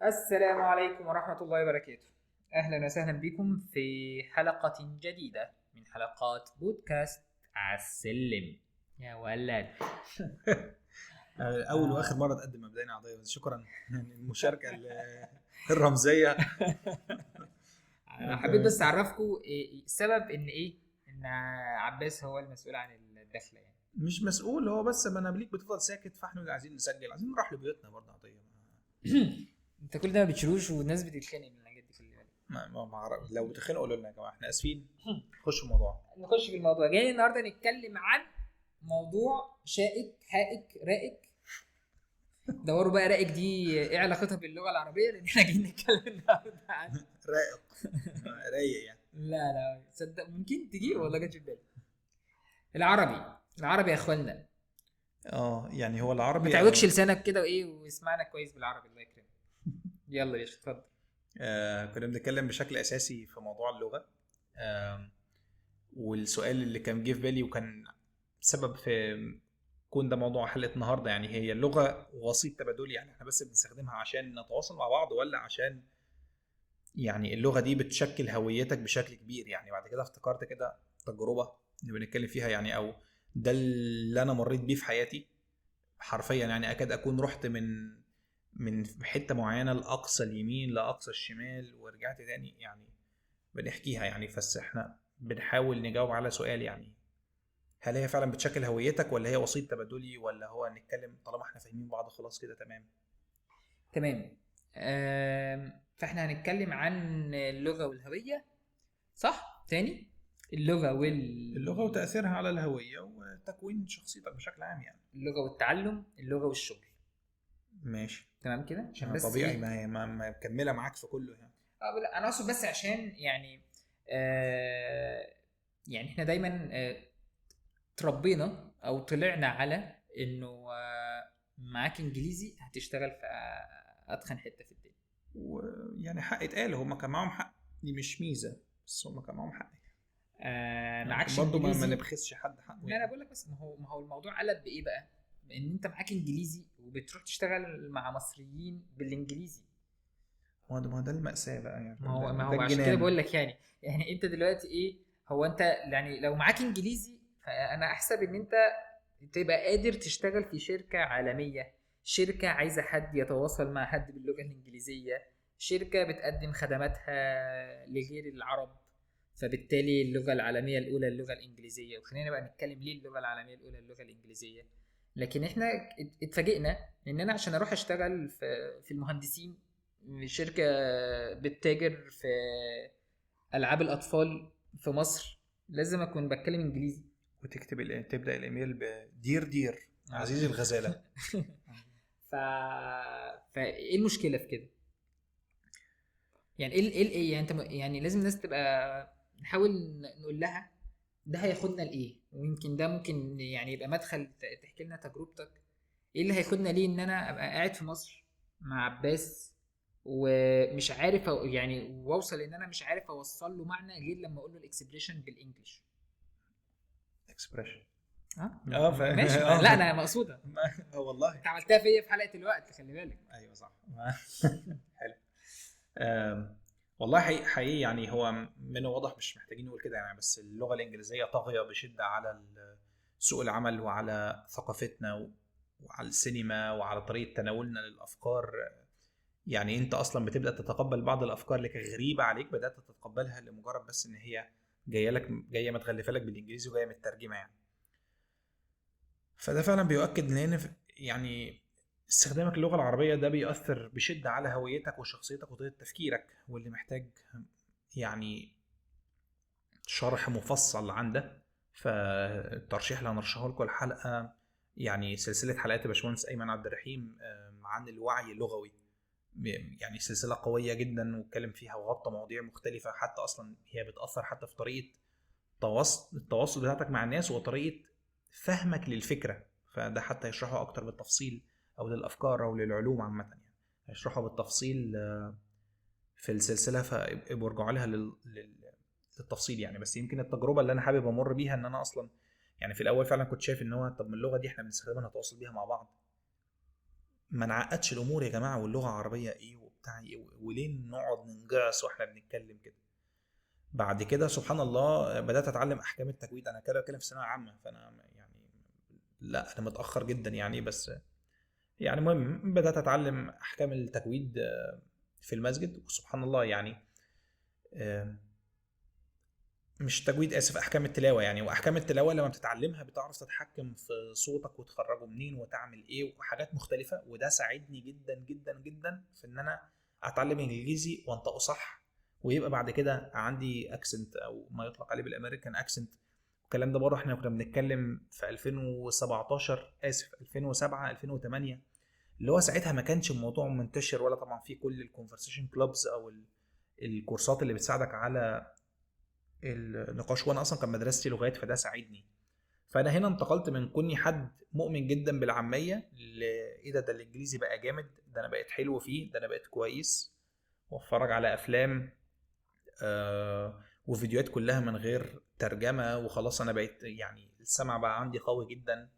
السلام عليكم ورحمة الله وبركاته. أهلا وسهلا بكم في حلقة جديدة من حلقات بودكاست عالسلم يا ولد. اول واخر مرة تقدم مبدئيا عضيه، بس شكرا يعني المشاركة الرمزية. حبيت بس اعرفكم السبب ان ايه، ان عباس هو المسؤول عن الدخلة، يعني مش مسؤول هو، بس ما انا بليك بتفضل ساكت، فاحنا اللي عايزين نسجل، عايزين نروح لبيوتنا برضه. عطية انت كل ده ما بتشيلوش والناس بتتخانق من الحاجات دي، خلي بالك. ما لو بتخانقوا قولوا لنا يا جماعة، احنا اسفين. نخش في الموضوع، نخش في الموضوع. جاي النهارده نتكلم عن موضوع شائك حائك رائك. دوروا بقى رائك دي ايه علاقتها باللغة العربية، لان احنا جايين نتكلم النهارده عن رائق رايق يعني. لا لا تصدق ممكن تجي والله، جت في بالي. العربي، العربي يا اخوانا. يعني هو العربي ما تعوجش لسانك كده وايه، واسمعنا كويس بالعربي الله يكرمك. يلا يا شيخ اتفضل. كنا بنتكلم بشكل اساسي في موضوع اللغة، والسؤال اللي كان جه في بالي وكان سبب في كون ده موضوع حلقة النهارده، يعني هي اللغة وسيط تبادلي، يعني احنا بس بنستخدمها عشان نتواصل مع بعض، ولا عشان يعني اللغة دي بتشكل هويتك بشكل كبير؟ يعني بعد كده افتكرت كده تجربه اللي بنتكلم فيها، يعني او ده اللي انا مريت بيه في حياتي حرفيا، يعني اكاد اكون رحت من حتة معينة لاقصى اليمين لاقصى الشمال ورجعت تاني، يعني بنحكيها يعني. بس احنا بنحاول نجاوب على سؤال، يعني هل هي فعلا بتشكل هويتك، ولا هي وسيط تبادلي، ولا هو نتكلم طالما احنا فاهمين بعض خلاص كده تمام؟ تمام. فاحنا هنتكلم عن اللغة والهوية، صح؟ تاني اللغة اللغة وتأثيرها على الهوية وتكوين شخصيتك بشكل عام، يعني اللغة والتعلم، اللغة والشغل. ماشي تمام كده، عشان بس طبيعي إيه؟ ما هي ما مكملة معاك في كله يعني. لا انا اقصد بس عشان يعني يعني احنا دايما تربينا او طلعنا على انه معاك انجليزي هتشتغل في اتخن حتة في الدنيا، ويعني حق اتقال، هم كان معاهم حق، دي مش ميزة بس هم كان معاهم حق. معاكش برضه انجليزي ما نبخسش حد حقه. لا انا بقول لك بس ما هو الموضوع قلب بايه بقى، ان انت معاك انجليزي وبتروح تشتغل مع مصريين بالانجليزي. ما هو ده المأساة بقى يعني. ما هو عشان كده بقول لك يعني انت دلوقتي ايه، هو انت يعني لو معاك انجليزي فانا احسب ان انت تبقى قادر تشتغل في شركة عالمية، شركة عايزة حد يتواصل مع حد باللغة الانجليزية، شركة بتقدم خدماتها لغير العرب، فبالتالي اللغة العالمية الأولى اللغة الإنجليزية. وخلينا بقى نتكلم ليه اللغة العالمية الأولى اللغة الإنجليزية. لكن احنا اتفاجئنا ان انا عشان اروح اشتغل في المهندسين، شركة بتتاجر في ألعاب الأطفال في مصر، لازم اكون بتكلم انجليزي. وتكتب تبدأ الايميل ب dear dear عزيزي الغزالة. فايه المشكلة في كده؟ يعني ايه يعني انت يعني لازم الناس تبقى نحاول نقول لها ده هياخدنا لايه، ويمكن ده ممكن يعني يبقى مدخل تحكي لنا تجربتك، ايه اللي هياخدنا ليه ان انا ابقى قاعد في مصر مع عباس ومش عارف يعني واوصل ان انا مش عارف اوصل له معنى غير لما اقول له ال expression بال English. expression ماشي. لا انا مقصوده والله انت عملتها فيا في حلقة الوقت، خلي بالك. ايوه صح. حلو. والله حقيقي يعني هو من واضح مش محتاجين نقول كده يعني، بس اللغة الانجليزية طاغية بشده على سوق العمل وعلى ثقافتنا وعلى السينما وعلى طريقه تناولنا للافكار. يعني انت اصلا بتبدا تتقبل بعض الافكار اللي كانت غريبة عليك، بدات تتقبلها لمجرد بس ان هي جاية لك، جاية متغلفه لك بالانجليزي وجاية مترجمة يعني. فده فعلا بيؤكد ان يعني استخدامك للغة العربية ده بيأثر بشده على هويتك وشخصيتك وطريقه تفكيرك، واللي محتاج يعني شرح مفصل عن ده. فالترشيح اللي هنرشحه لكم الحلقة يعني سلسلة حلقات باشمهندس ايمن عبد الرحيم عن الوعي اللغوي، يعني سلسلة قوية جدا واتكلم فيها وغطى مواضيع مختلفة، حتى اصلا هي بتاثر حتى في طريقه التواصل بتاعتك مع الناس وطريقه فهمك للفكرة. فده حتى يشرحه اكتر بالتفصيل، او للافكار او للعلوم عامة، يعني هيشرحه بالتفصيل في السلسلة، فابقوا ارجعوا لها للتفصيل يعني. بس يمكن التجربة اللي انا حابب امر بيها ان انا اصلا يعني في الاول فعلا كنت شايف ان هو طب ما اللغة دي احنا بنستخدمها نتواصل بيها مع بعض، ما نعقدش الامور يا جماعة، واللغة العربية ايه وبتاع ايه، وليه نقعد ننجعص واحنا بنتكلم كده. بعد كده سبحان الله بدات اتعلم احكام التجويد. انا كده بتكلم في ثانوية عامة، فانا يعني لا انا متاخر جدا يعني، بس يعني المهم بدات اتعلم احكام التجويد في المسجد. وسبحان الله يعني مش تجويد، اسف، احكام التلاوة يعني. واحكام التلاوة لما بتتعلمها بتعرف تتحكم في صوتك وتخرجه منين وتعمل ايه وحاجات مختلفة، وده ساعدني جدا جدا جدا في ان انا اتعلم انجليزي وانطقه صح، ويبقى بعد كده عندي accent او ما يطلق عليه بال American accent. الكلام ده بره احنا كنا بنتكلم في 2017، اسف 2007 2008، اللي هو ساعتها ما كانش الموضوع منتشر، ولا طبعا في كل ال conversation clubs او الكورسات اللي بتساعدك على النقاش. وانا اصلا كان مدرستي لغات، فده ساعدني. فانا هنا انتقلت من كوني حد مؤمن جدا بالعامية لايه ده الانجليزي بقى جامد، ده انا بقيت حلو فيه، ده انا بقيت كويس، واتفرج على افلام وفيديوهات كلها من غير ترجمه، وخلاص انا بقيت يعني السمع بقى عندي قوي جدا.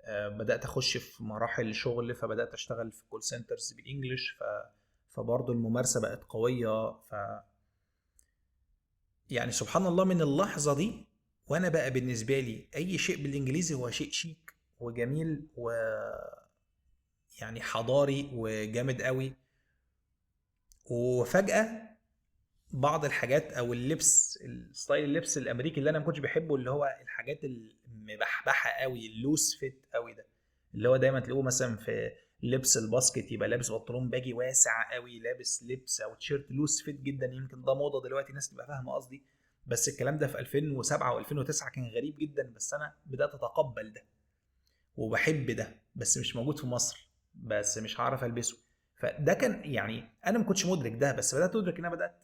بدات اخش في مراحل شغل، فبدات اشتغل في call centers بال English، فبرضه الممارسة بقت قوية. يعني سبحان الله من اللحظة دي وانا بقى بالنسبة لي اي شيء بالانجليزي هو شيء شيك وجميل و يعني حضاري وجامد قوي. وفجاة بعض الحاجات او اللبس، ال style اللبس الامريكي اللي انا ما كنتش بحبه، اللي هو الحاجات المبحبحه قوي، ال loose fit قوي ده، اللي هو دايما تلاقوه مثلا في لبس ال basket، يبقى لابس بنطلون baggy واسع قوي، لابس لبس او تيشيرت loose fit جدا. يمكن ده موضة دلوقتي، الناس تبقى فاهمه قصدي، بس الكلام ده في 2007 و2009 كان غريب جدا. بس انا بدات اتقبل ده وبحب ده، بس مش موجود في مصر، بس مش هعرف البسه. فده كان يعني انا ما كنتش مدرك ده، بس بدات ادرك ان انا بدات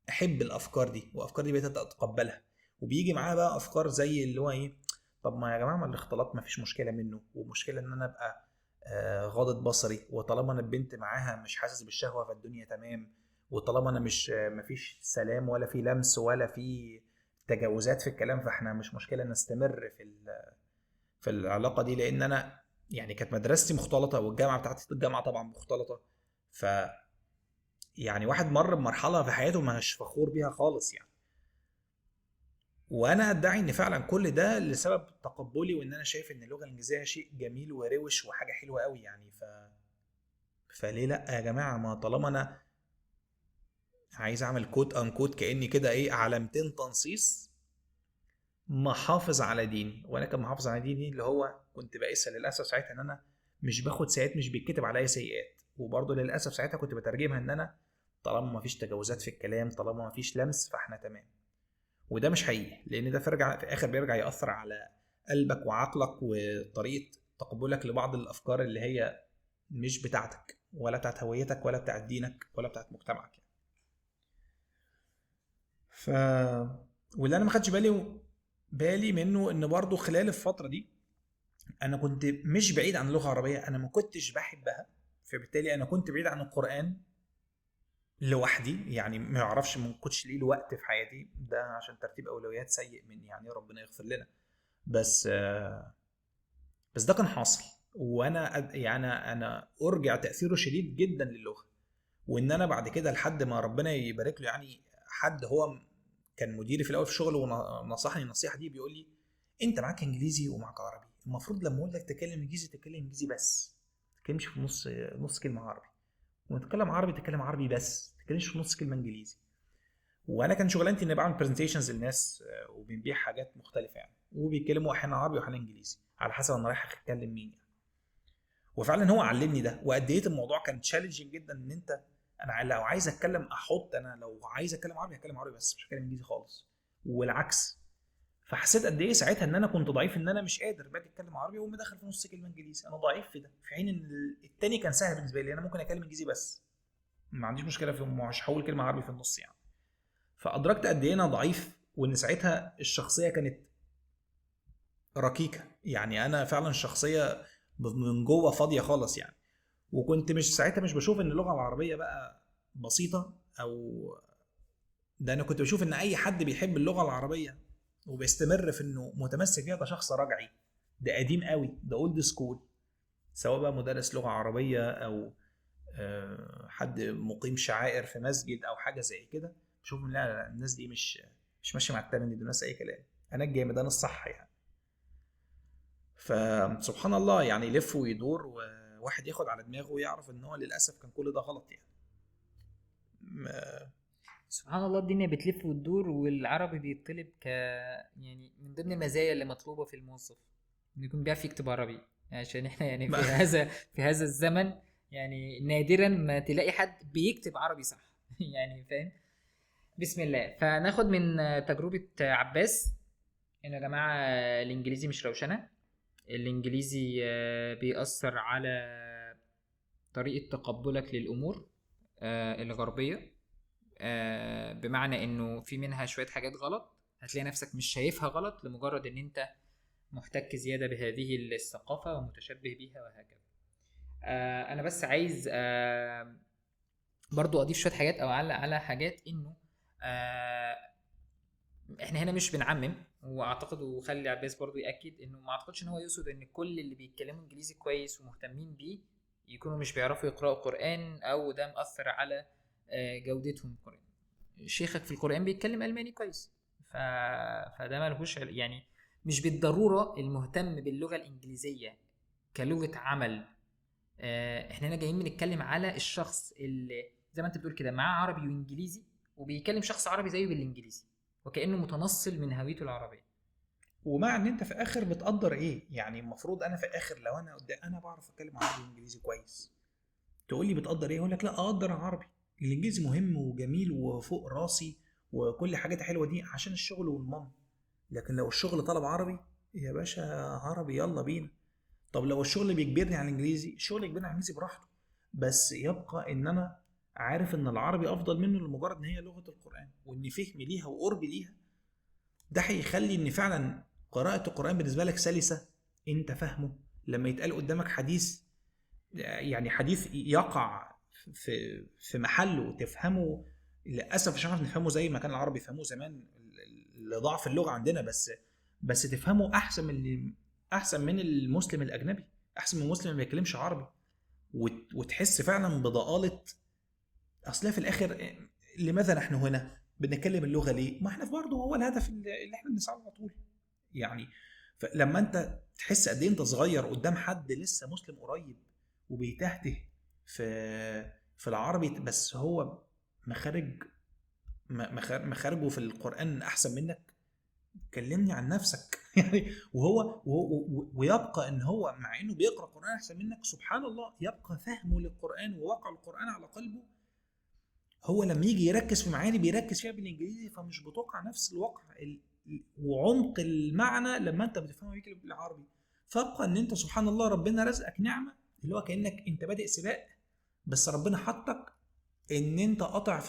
احب الافكار دي، وافكار دي بدات اتقبلها. وبيجي معاها بقى افكار زي اللي هو ايه، طب ما يا جماعة ما الاختلاط ما فيش مشكلة منه، ومشكلة ان انا ابقى غاضب بصري، وطالما انا البنت معاها مش حاسس بالشهوة فالدنيا تمام، وطالما انا مش مفيش سلام ولا في لمس ولا في تجاوزات في الكلام، فاحنا مش مشكلة نستمر في العلاقة دي. لان انا يعني كانت مدرستي مختلطة، والجامعة بتاعتي الجامعة طبعا مختلطة، ف يعني واحد مر بمرحلة في حياته مش فخور بيها خالص يعني. وانا ادعي ان فعلا كل ده لسبب تقبلي، وان انا شايف ان اللغة الانجليزية شيء جميل وروش وحاجه حلوة قوي يعني. فليه لا يا جماعة، ما طالما انا عايز اعمل quote unquote كاني كده ايه علامتين تنصيص، محافظ على ديني. وانا كان محافظ على ديني اللي هو كنت بقيسها للاسف ساعتها ان انا مش باخد سيئات، مش بيتكتب عليا سيئات. وبرضه للاسف ساعتها كنت بترجمها ان انا طالما ما فيش تجاوزات في الكلام، طالما ما فيش لمس، فاحنا تمام. وده مش حقيقي، لان ده في الاخر بيرجع ياثر على قلبك وعقلك وطريقه تقبلك لبعض الافكار اللي هي مش بتاعتك ولا بتاعت هويتك ولا بتاعت دينك ولا بتاعت مجتمعك يعني. واللي انا ما خدتش بالي منه ان برضو خلال الفترة دي انا كنت مش بعيد عن اللغة العربية، انا ما كنتش بحبها، فبالتالي انا كنت بعيد عن القران لوحدي يعني، ما اعرفش، ما كنتش ليه الوقت في حياتي ده عشان ترتيب اولويات سيء مني يعني، ربنا يغفر لنا. بس ده كان حاصل. وانا يعني انا ارجع تاثيره شديد جدا للغة، وان انا بعد كده لحد ما ربنا يبارك له يعني، حد هو كان مديري في الاول في شغله ونصحني النصيحة دي، بيقول لي انت معاك انجليزي ومعاك عربي، المفروض لما اقول لك تتكلم انجليزي تتكلم انجليزي بس، ما تتكلمش في نص كلمة عربي، وتتكلم عربي تتكلم عربي بس، ما تتكلمش في نص كلمة انجليزي. وانا كان شغلانتي اني بعمل presentations للناس وبنبيع حاجات مختلفة يعني، وبيتكلموا احيانا عربي واحيانا انجليزي على حسب انا رايح اتكلم مين يعني. وفعلا هو علمني ده، وقد ايه الموضوع كان challenging جدا، ان انت انا لو عايز اتكلم احط، انا لو عايز اتكلم عربي هتكلم عربي بس، مش هتكلم انجليزي خالص، والعكس. فحسيت قد ايه ساعتها ان انا كنت ضعيف، ان انا مش قادر باجي اتكلم عربي واقوم داخل في نص كلمة انجليزي، انا ضعيف في ده، في حين ان التاني كان سهل بالنسبة لي، انا ممكن اتكلم انجليزي بس، ما عنديش مشكلة في، مش هقول كلمة عربي في النص يعني. فادركت قد ايه انا ضعيف، وان ساعتها الشخصية كانت ركيكه يعني، انا فعلا شخصية من جوه فاضية خالص يعني. وكنت مش ساعتها مش بشوف ان اللغة العربية بقى بسيطة، او ده انا كنت بشوف ان اي حد بيحب اللغة العربية وبيستمر في انه متمسك بيها ده شخص رجعي، ده قديم قوي، ده old school، سواء بقى مدرس لغة عربية او حد مقيم شعائر في مسجد او حاجة زي كده، بشوف لا لا الناس دي مش ماشية مع الترند، دي ناس اي كلام، انا الجامد انا الصح يعني. فسبحان الله يعني يلف ويدور وواحد ياخد على دماغه ويعرف ان هو للاسف كان كل ده غلط يعني. سبحان الله الدنيا بتلف وتدور، والعربي بيطلب يعني من ضمن المزايا اللي مطلوبه في الموظف انه يكون بيعرف يكتب عربي، عشان احنا يعني في هذا الزمن يعني نادرا ما تلاقي حد بيكتب عربي صح يعني فاهم. بسم الله. فناخد من تجربه عباس ان يا جماعة الانجليزي مش روشنه، الانجليزي بيأثر على طريقه تقبلك للامور الغربية، بمعنى انه في منها شوية حاجات غلط هتلاقي نفسك مش شايفها غلط لمجرد ان انت محتك زيادة بهذه الثقافة ومتشبه بيها وهكذا. انا بس عايز برضو اضيف شوية حاجات او اعلق على حاجات، انه احنا هنا مش بنعمم، واعتقد وخلي عباس برضو ياكد انه ما اعتقدش ان هو يقصد ان كل اللي بيتكلموا انجليزي كويس ومهتمين بيه يكونوا مش بيعرفوا يقراوا قران او ده مأثر على جودتهم القرآن. شيخك في القرآن بيتكلم ألماني كويس، فده ملهوش يعني مش بالضرورة المهتم باللغة الإنجليزية كلغة عمل. احنا هنا جايين بنتكلم على الشخص اللي زي ما انت بتقول كده معاه عربي وإنجليزي وبيكلم شخص عربي زيه بالإنجليزي وكأنه متنصل من هويته العربية. ومع ان انت في اخر بتقدر ايه يعني، المفروض انا في اخر لو انا قدام انا بعرف اتكلم عربي وانجليزي كويس، تقول لي بتقدر ايه؟ اقول لك لا اقدر عربي، الانجليزي مهم وجميل وفوق راسي وكل حاجات حلوة دي عشان الشغل والمام، لكن لو الشغل طلب عربي يا باشا عربي يلا بينا. طب لو الشغل بيجبرني على الانجليزي، الشغل يجبرني على الانجليزي براحته، بس يبقى ان انا عارف ان العربي افضل منه لمجرد ان هي لغة القران، وان فهمي ليها وقربي ليها ده هيخلي ان فعلا قراءة القران بالنسبة لك سلسه، انت فاهمه. لما يتقال قدامك حديث يعني حديث يقع في محله تفهمه، للاسف مش عارف نفهمه زي ما كان العرب يفهموه زمان لضعف اللغة عندنا، بس تفهمه احسن من المسلم الاجنبي، احسن من المسلم اللي ما بيتكلمش عربي، وتحس فعلا بضآلة. اصل في الاخر لماذا نحن هنا بنتكلم اللغة ليه؟ ما احنا برضه هو الهدف اللي احنا بنسعى له على طول يعني. فلما انت تحس قد ايه انت صغير قدام حد لسه مسلم قريب وبيتهته في العربي، بس هو مخارجه في القرآن أحسن منك، كلمني عن نفسك يعني. وهو ويبقى إن هو مع إنه بيقرأ القرآن أحسن منك، سبحان الله يبقى فهمه للقرآن ووقع القرآن على قلبه. هو لما يجي يركز في معاني بيركز فيها بالإنجليزي، فمش بتقع نفس الوقع وعمق المعنى لما أنت بتفهمه بالعربي. فابقى إن أنت سبحان الله ربنا رزقك نعمة اللي هو كأنك أنت بادئ سباق، بس ربنا حطك ان انت قطع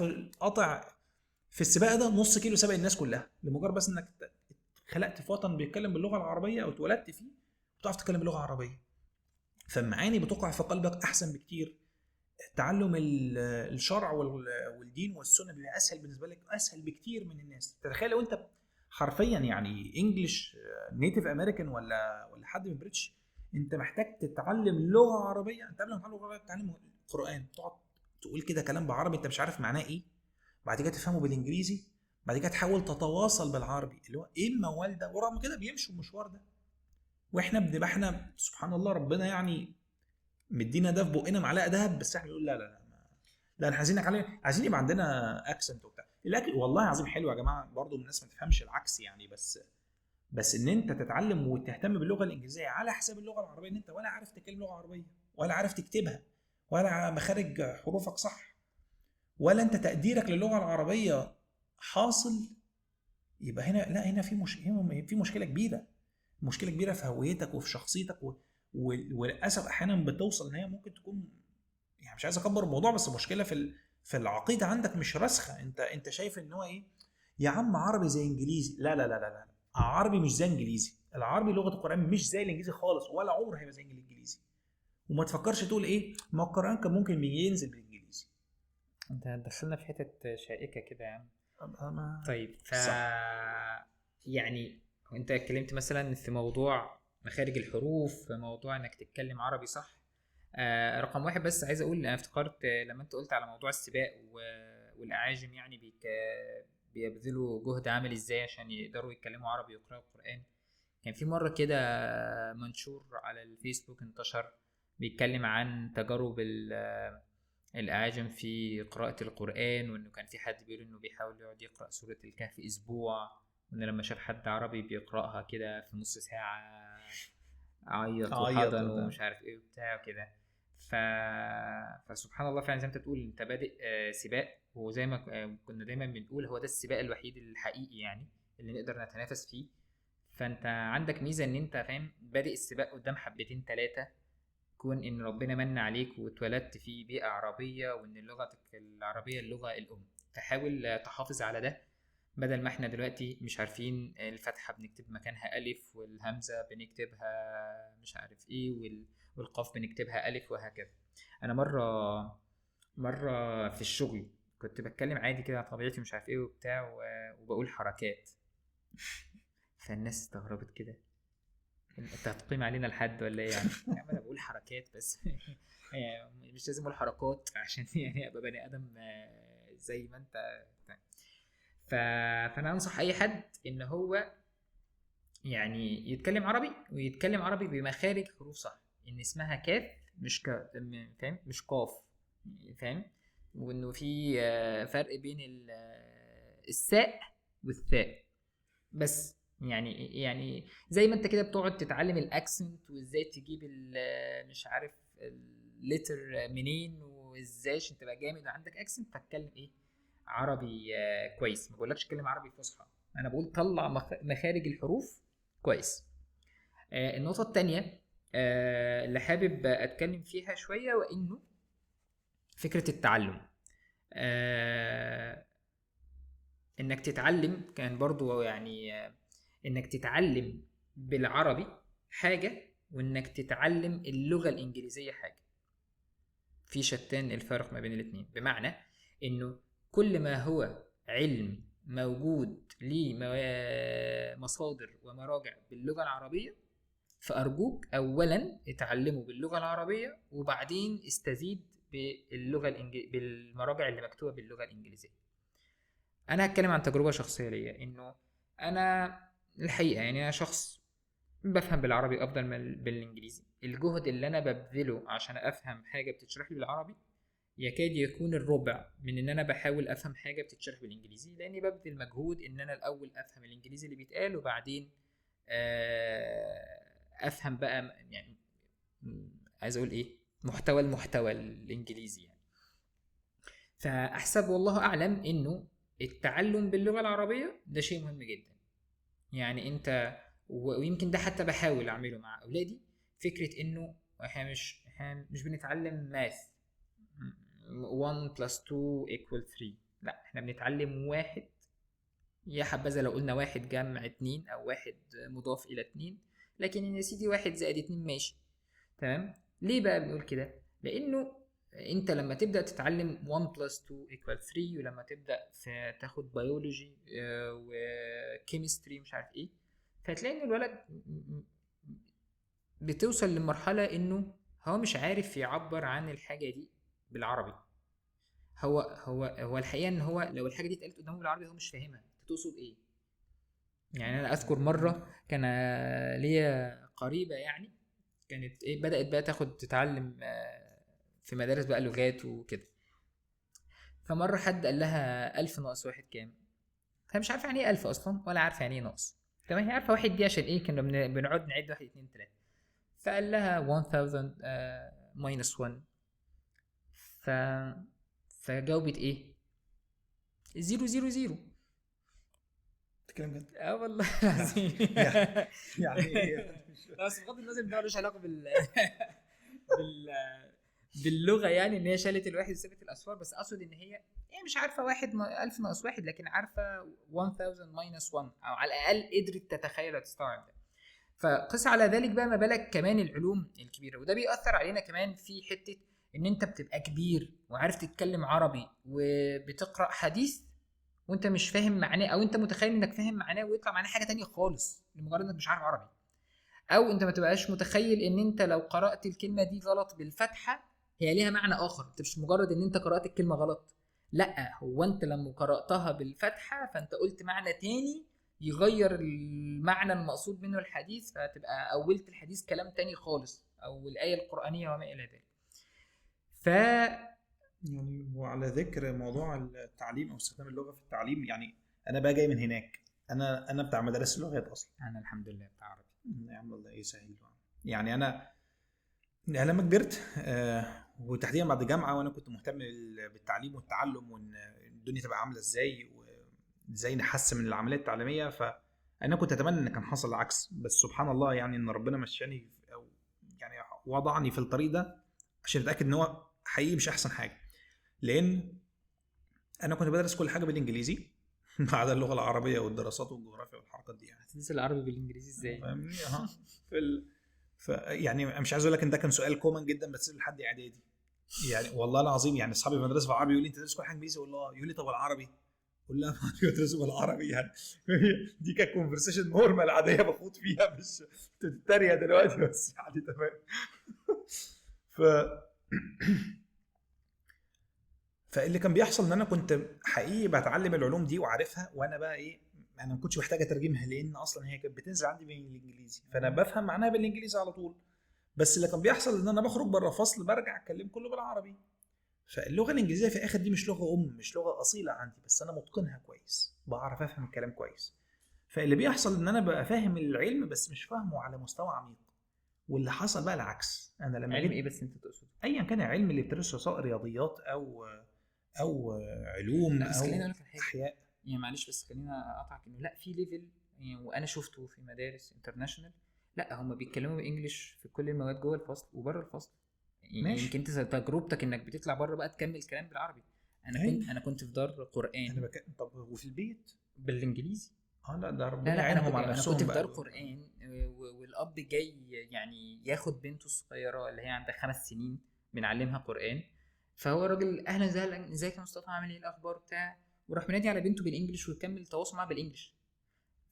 في السباق ده نص كيلو سابق الناس كلها، لمجرد بس انك خلقت في وطن بيتكلم باللغة العربية او اتولدت فيه وبتعرف تتكلم باللغة العربية. فالمعاني بتقع في قلبك احسن بكتير. تعلم الشرع والدين والسنة بيبقى اسهل بالنسبة لك، اسهل بكتير من الناس. تتخيل لو انت حرفيا يعني English native American ولا حد من British، انت محتاج تتعلم لغة عربية. انت قبل ما تتعلم لغة عربية بتتعلم قران، تقعد تقول كده كلام بعربي انت مش عارف معناه ايه، بعد كده تفهمه بالانجليزي، بعد كده تحاول تتواصل بالعربي اللي هو ايه الموال ده. ورغم كده بيمشوا المشوار ده، واحنا بنبقى احنا سبحان الله ربنا يعني مدينا ده في بقنا معلقه دهب، بس احنا بنقول لا لا لا لا احنا عايزين نتعلم، عايزين يبقى عندنا accent وبتاع. الاكل والله العظيم حلو يا جماعة، برضو الناس ما تفهمش العكس يعني، بس ان انت تتعلم وتهتم باللغة الانجليزية على حساب اللغة العربية، ان انت ولا عارف تتكلم لغة عربية ولا عارف تكتبها ولا مخارج حروفك صح ولا انت تقديرك للغة العربية حاصل، يبقى هنا لا، هنا في مشكلة كبيرة، مشكلة كبيرة في هويتك وفي شخصيتك وللاسف احيانا بتوصل ان هي ممكن تكون يعني مش عايز اكبر الموضوع، بس مشكلة في العقيدة عندك مش راسخة. انت شايف ان هو ايه يا عم، عربي زي انجليزي. لا لا لا لا لا، عربي مش زي انجليزي، العربي لغة القران مش زي الانجليزي خالص، ولا عمره هيبقى زي الانجليزي. وما تفكرش تقول ايه ما القران كان ممكن ينزل بالانجليزي. انت هتدخلنا في حتة شائكة كده يا عم. طيب يعني انت اتكلمت مثلا في موضوع مخارج الحروف، في موضوع انك تتكلم عربي صح. رقم واحد بس عايز اقول، انا افتكرت لما انت قلت على موضوع السباق والاعاجم يعني بيبذلوا جهد عامل ازاي عشان يقدروا يتكلموا عربي ويقرأوا القرآن. كان في مرة كده منشور على الفيسبوك انتشر بيتكلم عن تجارب الأعاجم في قراءة القرآن، وإنه كان في حد بيقول إنه بيحاول يقعد يقرأ سورة الكهف أسبوع، وإن لما شاف حد عربي بيقرأها كده في نص ساعة عيط وحضن ومش عارف إيه وبتاع وكده. فسبحان الله فعلا زي ما أنت بتقول، أنت بادئ سباق، وزي ما كنا دايما بنقول هو ده السباق الوحيد الحقيقي يعني اللي نقدر نتنافس فيه. فأنت عندك ميزة إن أنت فاهم بادئ السباق قدام حبتين تلاتة، كون ان ربنا من عليك واتولدت في بيئة عربية، وان لغتك العربية اللغة الام، فحاول تحافظ على ده، بدل ما احنا دلوقتي مش عارفين الفتحة بنكتب مكانها ألف، والهمزة بنكتبها مش عارف ايه، والقاف بنكتبها ألف، وهكذا. انا مرة في الشغل كنت بتكلم عادي كده على طبيعتي مش عارف ايه وبتاع، وبقول حركات، فالناس استغربت كده، انت هتقيم علينا الحد ولا ايه يعني؟ انا بقول حركات بس يعني مش لازم اقول حركات عشان يعني ابقى بني ادم زي ما انت. فانا انصح اي حد ان هو يعني يتكلم عربي، ويتكلم عربي بمخارج حروف صح، ان اسمها كاف مش فاهم، مش قاف، فاهم، وانه في فرق بين الساء والثاء بس. يعني زي ما انت كده بتقعد تتعلم ال accent وازاي تجيب مش عارف ال letter منين وازاي عشان تبقى جامد وعندك accent، فاتكلم ايه عربي كويس. ما بقولكش اتكلم عربي فصحى، انا بقول طلع مخارج الحروف كويس. النقطة الثانية اللي حابب اتكلم فيها شوية، وانه فكرة التعلم، انك تتعلم كان برضو يعني انك تتعلم بالعربي حاجة، وانك تتعلم اللغة الانجليزية حاجة. في شتان الفرق ما بين الاتنين، بمعنى انه كل ما هو علم موجود ليه مصادر ومراجع باللغة العربية، فأرجوك أولا اتعلمه باللغة العربية، وبعدين استزيد باللغة بالمراجع اللي مكتوبة باللغة الإنجليزية. أنا هتكلم عن تجربة شخصية ليا، إنه أنا الحقيقة يعني أنا شخص بفهم بالعربي أفضل من بالإنجليزي. الجهد اللي أنا ببذله عشان أفهم حاجة بتتشرح لي بالعربي يكاد يكون الربع من إن أنا بحاول أفهم حاجة بتتشرح بالإنجليزي، لأني ببذل مجهود إن أنا الأول أفهم الإنجليزي اللي بيتقال، وبعدين أفهم بقى يعني عايز أقول إيه المحتوى الإنجليزي يعني. فأحسب والله أعلم إنه التعلم باللغة العربية ده شيء مهم جدا يعني. انت ويمكن ده حتى بحاول اعمله مع اولادي، فكرة انه احنا مش بنتعلم ماث 1 plus 2 equal 3، لا احنا بنتعلم واحد، يا حبذا لو قلنا واحد جمع 2 او واحد مضاف الى 2، لكن يا سيدي 1 زائد 2 ماشي تمام. ليه بقى بنقول كده؟ لانه انت لما تبدا تتعلم 1 plus 2 equal 3، ولما تبدا تاخد biology و chemistry مش عارف ايه، فهتلاقي ان الولد بتوصل لمرحلة انه هو مش عارف يعبر عن الحاجة دي بالعربي. هو هو هو الحقيقة ان هو لو الحاجة دي اتقالت قدامه بالعربي هو مش فاهمها، انت تقصد ايه يعني. انا اذكر مرة كان ليا قريبه يعني كانت ايه، بدات بقى تاخد تتعلم في مدارس بقى لغات وكده، فمره حد قال لها 1000 ناقص 1 كام، فهي مش عارفه يعني ايه 1000 اصلا ولا عارفه يعني ايه ناقص، تمام، هي عارفه 1 دي عشان ايه، كنا بنقعد نعد 1 2 3، فقال لها 1000 minus 1، فجاوبت ايه 0 0 0. تتكلم جد؟ اه والله العظيم. يعني ايه؟ بس بغض النظر ده ملوش علاقة باللغة يعني، ان هي شالت الواحد وسابت الاصفار، بس اقصد ان هي مش عارفه 1 1000 ناقص 1، لكن عارفه 1000 minus 1، او على الاقل قدرت تتخيل وتستوعب ده. فقس على ذلك بقى، ما بالك كمان العلوم الكبيرة. وده بيأثر علينا كمان في حتة ان انت بتبقى كبير وعارف تتكلم عربي وبتقرأ حديث وانت مش فاهم معناه، او انت متخيل انك فاهم معناه ويطلع معناه حاجة تانية خالص لمجرد انك مش عارف عربي. او انت ما تبقاش متخيل ان انت لو قرات الكلمة دي غلط بالفتحة هي ليها معنى اخر. انت مش مجرد ان انت قرات الكلمة غلط، لا، هو انت لما قراتها بالفتحة فانت قلت معنى تاني يغير المعنى المقصود منه الحديث، فتبقى اولت الحديث كلام تاني خالص، او الايه القرانية وما الى ذلك. ف يعني وعلى ذكر موضوع التعليم او استخدام اللغة في التعليم، يعني انا بقى جاي من هناك، انا بتاع مدارس اللغات اصلا. انا الحمد لله بتاع عربي. يا عم الله يسهل. يعني انا لما كبرت وتحديدا بعد الجامعة، وانا كنت مهتم بالتعليم والتعلم وان الدنيا تبقى عامله ازاي وازاي نحسن من العملية التعليمية، فانا كنت اتمنى ان كان حصل العكس، بس سبحان الله يعني ان ربنا مشاني او يعني وضعني في الطريق ده عشان اتاكد ان هو حقيقي مش احسن حاجة. لان انا كنت بدرس كل حاجة بالانجليزي ما عدا اللغة العربية والدراسات والجغرافيا والحركات دي. يعني هتدرس العربي بالانجليزي ازاي؟ فاهمني؟ يعني مش عايز اقول لك ان ده كان سؤال common جدا بس لحد اعدادي يعني، والله العظيم. يعني اصحابي في المدرسة في العربي يقول لي انت تدرس كل حاجة انجليزي؟ اقول له، يقول لي طب العربي؟ اقول له ما بدرسه بالعربي. يعني دي كانت conversation normal عادية بخوض فيها، مش بتتريق دلوقتي بس يعني تمام. فاللي كان بيحصل ان انا كنت حقيقي بتعلم العلوم دي وعارفها، وانا بقى ايه، انا ما كنتش محتاج اترجمها لان اصلا هي كانت بتنزل عندي بالانجليزي، فانا بفهم معناها بالانجليزي على طول. بس اللي كان بيحصل ان انا بخرج بره فصل برجع اتكلم كله بالعربي. فاللغه الانجليزية في الاخر دي مش لغة ام، مش لغة اصيلة عندي، بس انا متقنها كويس، بعرف افهم الكلام كويس. فاللي بيحصل ان انا بقى فاهم العلم بس مش فاهمه على مستوى عميق. واللي حصل بقى العكس. انا لما علم ايه بس انت تقصد؟ ايا كان العلم اللي بتدرسه، سواء رياضيات او علوم او احياء. يعني معلش بس خلينا اقطعك، انه لا في level يعني، وانا شفته في مدارس international، لا هم بيتكلموا English في كل المواد جوه الفصل وبره الفصل. يعني يمكن انت تجربتك انك بتطلع بره بقى تكمل كلام بالعربي. انا كنت في دار قران. طب وفي البيت بالانجليزي؟ لا ده ربنا يعينهم على نفسهم. انا كنت في دار قران والاب جاي يعني ياخد بنته الصغيرة اللي هي عندها 5 سنين بنعلمها قران، فهو الراجل اهلا وسهلا، ازيك يا مصطفى، عامل ايه، الاخبار بتاع، وراح منادي على بنته بال English ويكمل التواصل معاها بال English.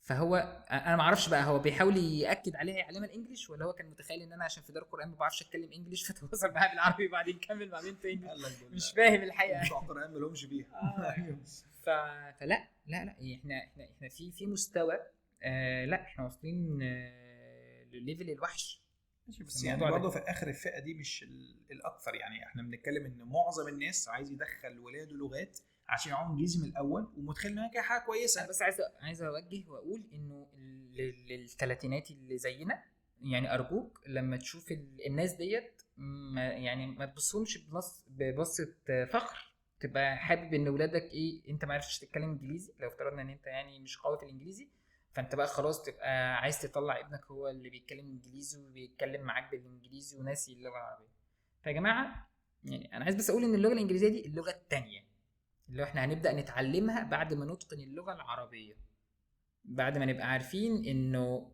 فهو انا ما اعرفش بقى هو بيحاول ياكد عليها يعلمها ال English، ولا هو كان متخيل ان انا عشان في دار قران ما بعرفش اتكلم English فتواصل معاها بالعربي وبعدين كمل مع بنته English. مش فاهم الحقيقة. بتوع قران ما لهمش بيها. فلا لا لا احنا في مستوى، لا احنا واصلين للل level الوحش. ماشي، بس يعني برضه في اخر الفئة دي مش الاكثر. يعني احنا بنتكلم ان معظم الناس عايز يدخل ولاده لغات عشان يعوم انجليزي من الاول، ومتخيل انها حاجة كويسة. انا بس عايز اوجه واقول انه للثلاثينات اللي زينا، يعني ارجوك لما تشوف الناس ديت يعني ما تبصهمش ببصه فخر، تبقى حابب ان ولادك ايه، انت ما عرفتش تتكلم انجليزي، لو افترضنا ان انت يعني مش قوي في الانجليزي، فانت بقى خلاص تبقى عايز تطلع ابنك هو اللي بيتكلم انجليزي وبيتكلم معاك بالانجليزي وناسي اللغة العربية. فيا جماعة يعني انا عايز بس اقول ان اللغة الانجليزية دي اللغة الثانية اللي احنا هنبدا نتعلمها بعد ما نتقن اللغة العربية، بعد ما نبقى عارفين انه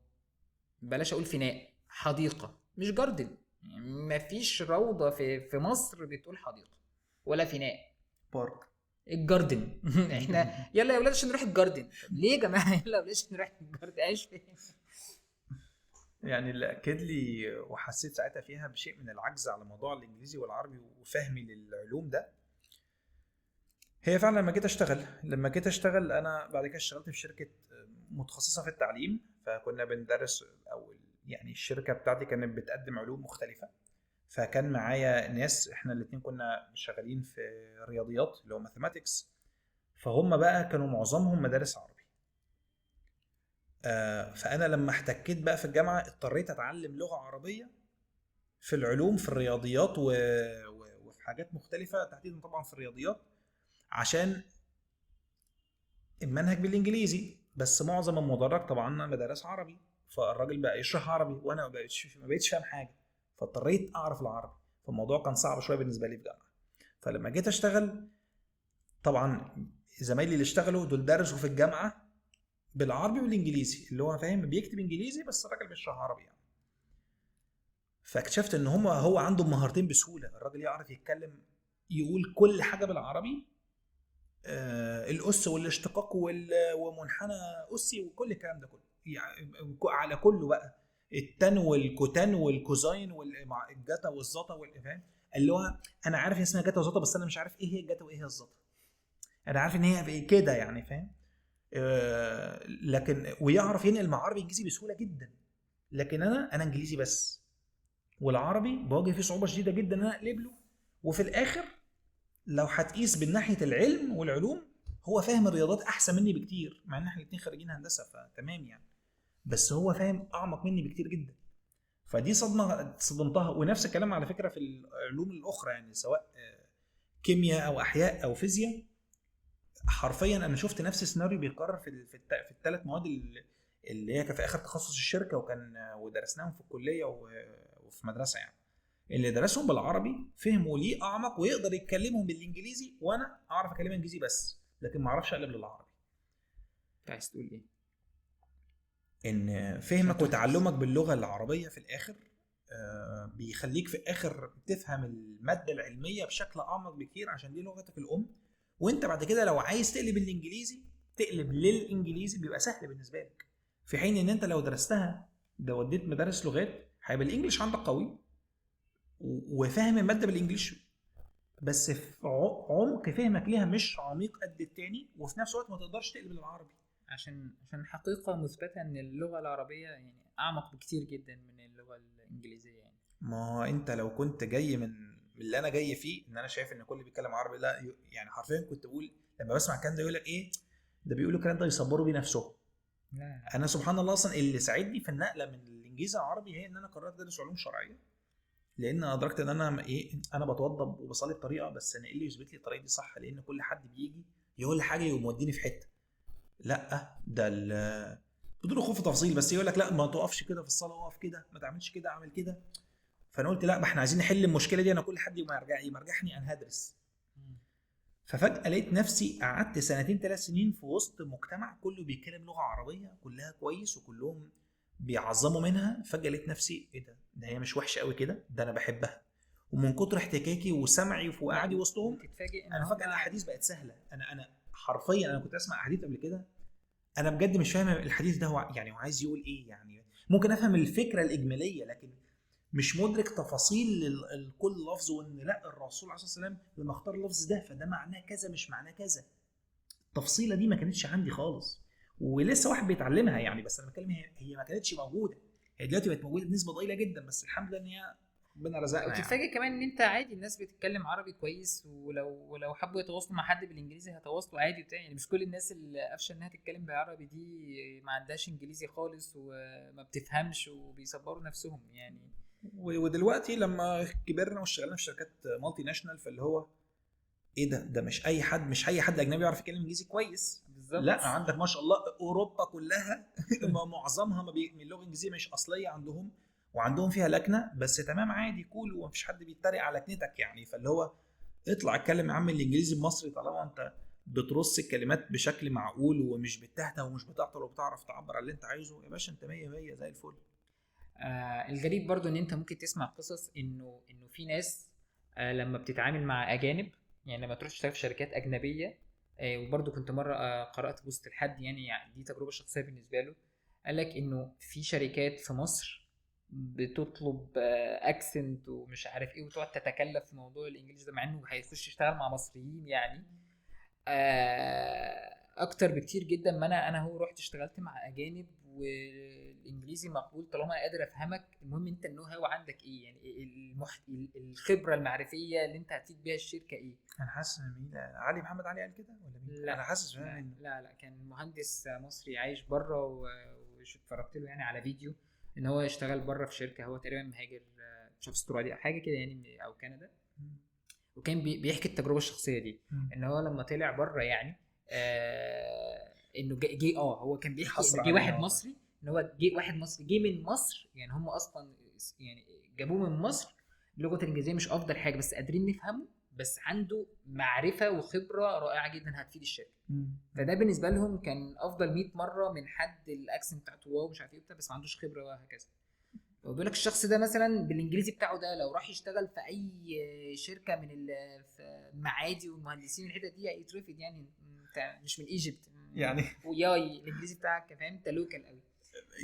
بلاش اقول فناء، حديقة مش جاردن. يعني مفيش روضة في مصر بتقول حديقة ولا فناء، بارك، الجاردن. احنا يلا يا اولاد عشان نروح الجاردن. ليه يا جماعة يلا يا اولاد عشان نروح الجاردن؟ ايش يعني اللي اكد لي وحسيت ساعتها فيها بشيء من العجز على موضوع الانجليزي والعربي وفهمي للعلوم ده، هي فعلا لما جيت اشتغل انا بعد كده اشتغلت في شركة متخصصة في التعليم، فكنا بندرس او يعني الشركة بتاعتي كانت بتقدم علوم مختلفة، فكان معايا ناس احنا الاثنين كنا شغالين في رياضيات اللي هو mathematics، فهم بقى كانوا معظمهم مدارس عربي. فانا لما احتكيت بقى في الجامعة اضطريت اتعلم لغة عربية في العلوم في الرياضيات وفي حاجات مختلفة، تحديدا طبعا في الرياضيات عشان المنهج بالانجليزي، بس معظم المدرج طبعا مدارس عربي، فالراجل بقى يشرح عربي وانا ما بقيتش فاهم حاجة، فاضطريت اعرف العربي، فالموضوع كان صعب شوية بالنسبة لي في الجامعة. فلما جيت اشتغل طبعا زمايلي اللي اشتغلوا دول درسوا في الجامعة بالعربي والانجليزي، اللي هو فاهم بيكتب انجليزي بس الراجل بيشرح عربي يعني. فاكتشفت ان هو عنده مهارتين بسهولة، الراجل يعرف يتكلم يقول كل حاجة بالعربي، الأس والاشتقاق ومنحنى أسي وكل الكلام ده كله يعني على كله بقى، ال tan وال cotan وال cosine والجتا والزتا والافهام، اللي هو انا عارف ان اسمها جتا وزتا بس انا مش عارف ايه هي الجتا وايه هي الزتا، انا عارف ان هي كده يعني فاهم. لكن ويعرف ينقل مع عربي انجليزي بسهولة جدا، لكن انا انجليزي بس، والعربي بواجه فيه صعوبة شديدة جدا ان انا اقلب له. وفي الاخر لو هتقيس من ناحية العلم والعلوم هو فاهم الرياضات احسن مني بكتير، مع ان احنا الاثنين خريجين هندسة فتمام يعني، بس هو فاهم اعمق مني بكتير جدا. فدي صدمة صدمتها. ونفس الكلام على فكرة في العلوم الاخرى يعني، سواء كيمياء او احياء او فيزياء، حرفيا انا شفت نفس السيناريو بيتكرر في الثلاث مواد اللي هي كان في اخر تخصص الشركة وكان ودرسناهم في الكلية وفي مدرسه يعني. اللي درسهم بالعربي فهموا ليه اعمق ويقدر يتكلمهم بالانجليزي، وانا اعرف اكلمه انجليزي بس لكن ما اعرفش اقلب للعربي. عايز تقول ايه؟ ان فهمك وتعلمك باللغة العربية في الاخر بيخليك في الاخر تفهم المادة العلمية بشكل اعمق بكتير، عشان دي لغتك الام. وانت بعد كده لو عايز تقلب الانجليزي تقلب للانجليزي بيبقى سهل بالنسبة لك، في حين ان انت لو درستها ده وديت مدارس لغات هيبقى ال English عندك قوي وفاهم المادة بال English، بس في عمق فهمك ليها مش عميق قد التاني، وفي نفس الوقت ما تقدرش تقلب للعربي. عشان حقيقة مثبتة ان اللغة العربية يعني اعمق بكتير جدا من اللغة الانجليزية يعني. ما انت لو كنت جاي من اللي انا جاي فيه، ان انا شايف ان كل اللي بيتكلم عربي لا يعني حرفيا كنت بقول لما بسمع الكلام ده يقول لك ايه ده، بيقولوا الكلام ده يصبروا بيه نفسهم. انا سبحان الله اصلا اللي ساعدني في النقلة من الانجليزي العربي هي ان انا قررت ادرس علوم شرعية، لان ادركت ان انا ايه، انا بتوضب وبصلي بطريقة، بس انا ايه اللي يثبت لي الطريقة دي صح؟ لان كل حد بيجي يقول لي حاجة يقوم موديني في حتة، لا ده بدون خوف في تفاصيل، بس يقول لك لا ما تقفش كده في الصلاة، اقف كده، ما تعملش كده، اعمل كده. فانا قلت لا ما احنا عايزين نحل المشكلة دي، انا كل حد يمرجحني انا هدرس. ففجاه لقيت نفسي قعدت 2-3 سنين في وسط مجتمع كله بيتكلم لغة عربية كلها كويس وكلهم بيعظموا منها. فجاة لقيت نفسي ايه ده، ده هي مش وحشة قوي كده، ده انا بحبها. ومن كتر احتكاكي وسمعي وقعدي وسطهم انا فجاة الاحاديث بقت سهلة. انا حرفيا انا كنت اسمع احاديث قبل كده انا بجد مش فاهم الحديث ده هو يعني هو عايز يقول ايه، يعني ممكن افهم الفكرة الاجمالية لكن مش مدرك تفاصيل كل لفظ، وان لا الرسول عليه الصلاة والسلام لما اختار اللفظ ده فده معناه كذا مش معناه كذا. التفصيله دي ما كانتش عندي خالص، ولسه واحد بيتعلمها يعني، بس انا بتكلم هي ما كانتش موجودة، هي دلوقتي بقت موجودة بنسبة ضئيلة جدا، بس الحمد لله ان هي ربنا رزقنا. وتتفاجئ يعني كمان ان انت عادي الناس بتتكلم عربي كويس، ولو حبوا يتواصلوا مع حد بالانجليزي هيتواصلوا عادي وبتاع، يعني مش كل الناس اللي قافشه انها تتكلم بالعربي دي ما عندهاش انجليزي خالص وما بتفهمش وبيصبروا نفسهم يعني. ودلوقتي لما كبرنا واشتغلنا في شركات multinational، فاللي هو ايه ده مش اي حد، مش اي حد اجنبي يعرف يتكلم انجليزي كويس. بالظبط. لا عندك ما شاء الله اوروبا كلها معظمها ما من اللغة الانجليزية مش اصلية عندهم، وعندهم فيها لكنه، بس تمام عادي cool ومفيش حد بيتريق على لكنتك يعني. فاللي هو اطلع اتكلم يا عم الانجليزي المصري طالما انت بترص الكلمات بشكل معقول ومش بتهته ومش بتعطل وبتعرف تعبر على اللي انت عايزه يا باشا، انت 100 زي الفل. الغريب برضو ان انت ممكن تسمع قصص انه في ناس لما بتتعامل مع اجانب، يعني لما تروح تشتغل في شركات اجنبية، وبرضو كنت مرة قرات post لحد يعني دي تجربه شخصية بالنسبة له، قال لك انه في شركات في مصر بتطلب accent ومش عارف ايه وتقعد تتكلف في موضوع ال English ده، مع انه هيخش يشتغل مع مصريين يعني اكتر بكتير جدا ما انا هو رحت اشتغلت مع اجانب والانجليزي مقبول طالما قادر افهمك، المهم انت ال know how عندك ايه، يعني الخبرة المعرفيه اللي انت هتفيد بيها الشركة ايه. انا حاسس ان مين علي محمد علي قال كده ولا مين؟ لا انا حاسس لا, لا كان مهندس مصري عايش بره واتفرجت له يعني على فيديو ان هو يشتغل بره في شركة، هو تقريبا مهاجر مش عارف استراليا او حاجة كده يعني او كندا، وكان بيحكي التجربة الشخصية دي ان هو لما طلع بره يعني انه جه هو كان بيحكي انه جه واحد مصري، ان هو جه واحد مصري جه من مصر، يعني هم اصلا يعني جابوه من مصر، لغة الانجليزية مش افضل حاجة بس قادرين نفهمه، بس عنده معرفة وخبره رائعة جدا هتفيد الشركة. فده بالنسبة لهم كان افضل 100 مرة من حد ال accent بتاعته wow مش عارف ايه بس ما عندوش خبره وهكذا. وبيقول لك الشخص ده مثلا بالانجليزي بتاعه ده لو راح يشتغل في اي شركة من المعادي والمهندسين الحتة دي هيترفض، يعني انت مش من Egypt يعني وياي الانجليزي بتاعك فاهم انت local قوي.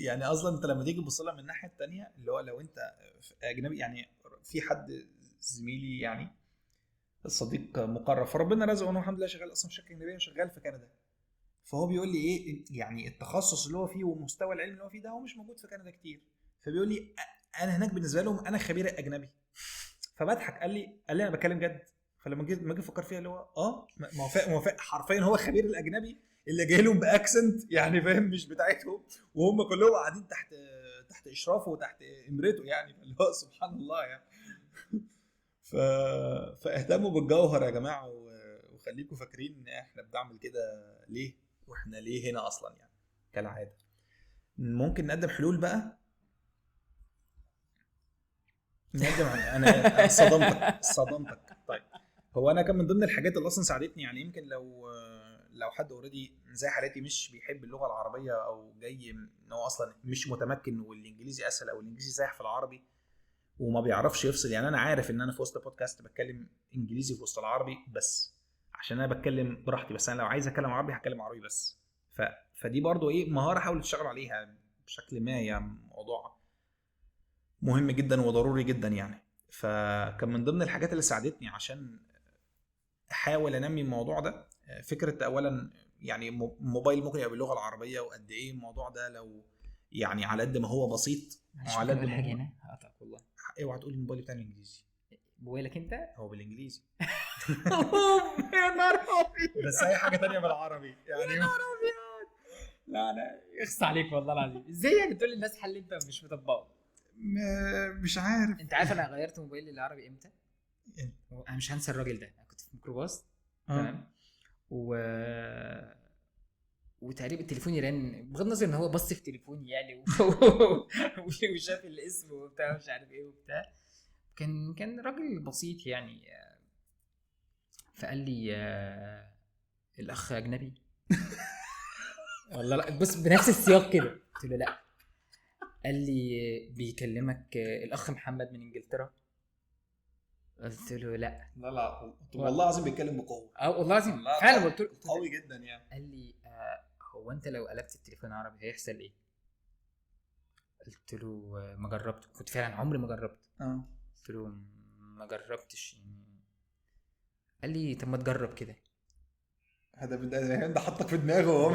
يعني اصلا انت لما تيجي تبص لها من الناحية الثانية، اللي هو لو انت اجنبي، يعني في حد زميلي يعني الصديق مقرب، فربنا رزقه انه الحمد لله شغال اصلا في شركة اجنبية وشغال في كندا، فهو بيقول لي ايه يعني التخصص اللي هو فيه ومستوى العلم اللي هو فيه ده هو مش موجود في كندا كتير، فبيقول لي انا هناك بالنسبة لهم انا خبير اجنبي. فبضحك، قال لي انا بتكلم جد. فلما جيت ما جيت افكر فيها اللي هو ما هو حرفيا هو خبير الاجنبي اللي جاي لهم ب accent يعني فاهم مش بتاعتهم، وهم كلهم قاعدين تحت اشرافه وتحت امرته يعني، اللي هو سبحان الله يعني. فاهتموا بالجوهر يا جماعة، وخليكم فاكرين ان احنا بنعمل كده ليه، واحنا ليه هنا اصلا يعني. كالعادة ممكن نقدم حلول بقى، نقدم. انا صدمتك. طيب هو انا كان من ضمن الحاجات اللي اصلا ساعدتني يعني، يمكن لو حد already زي حالاتي مش بيحب اللغة العربية، او جاي ان هو اصلا مش متمكن والانجليزي اسهل، او الانجليزي سايح في العربي وما بيعرفش يفصل. يعني انا عارف ان انا في وسط بودكاست بتكلم انجليزي في وسط العربي، بس عشان انا بتكلم براحتي، بس انا لو عايز اتكلم عربي هتكلم عربي بس. فدي برضو ايه مهارة حاول تشتغل عليها بشكل ما، يعني موضوع مهم جدا وضروري جدا يعني. فكان من ضمن الحاجات اللي ساعدتني عشان احاول انمي الموضوع ده فكرة اولا يعني موبايل ممكن يبقى باللغة العربية، وقد ايه الموضوع ده لو يعني على قد ما هو بسيط وعلى قد ما هو هنا هقطعك والله، اوعى تقول الموبايل بتاعي بالانجليزي. موبايلك انت هو بالانجليزي؟ يا نهار ابيض، بس اي حاجة ثانية بالعربي يعني. يا نهار ابيض، لا لا اخص عليك والله العظيم. ازاي يعني تقول للناس حل انت مش مطبقه؟ مش عارف. انت عارف انا غيرت موبايلي للعربي امتى؟ انا مش هنسى الراجل ده. انا كنت في ميكروباص تمام، وتقريبا تليفوني رن، بغض النظر ان هو بص في تليفوني يعني وشاف الاسم وبتاع مش عارف ايه وبتاع، كان راجل بسيط يعني. فقال لي الاخ اجنبي؟ والله لا، بص بنفس السياق كده. قلت له لا. قال لي بيكلمك الاخ محمد من انجلترا؟ قلت له لا. لا لا والله العظيم بيتكلم بقوة. والله العظيم فعلا قلت له قوي جدا يعني. قال لي هو انت لو قلبت التليفون عربي هيحصل ايه؟ قلت له ما جربت، كنت فعلا عمري ما جربت. قلت له ما جربتش يعني. قال لي طب ما تجرب كده. هذا ده حطك في دماغه وهو مش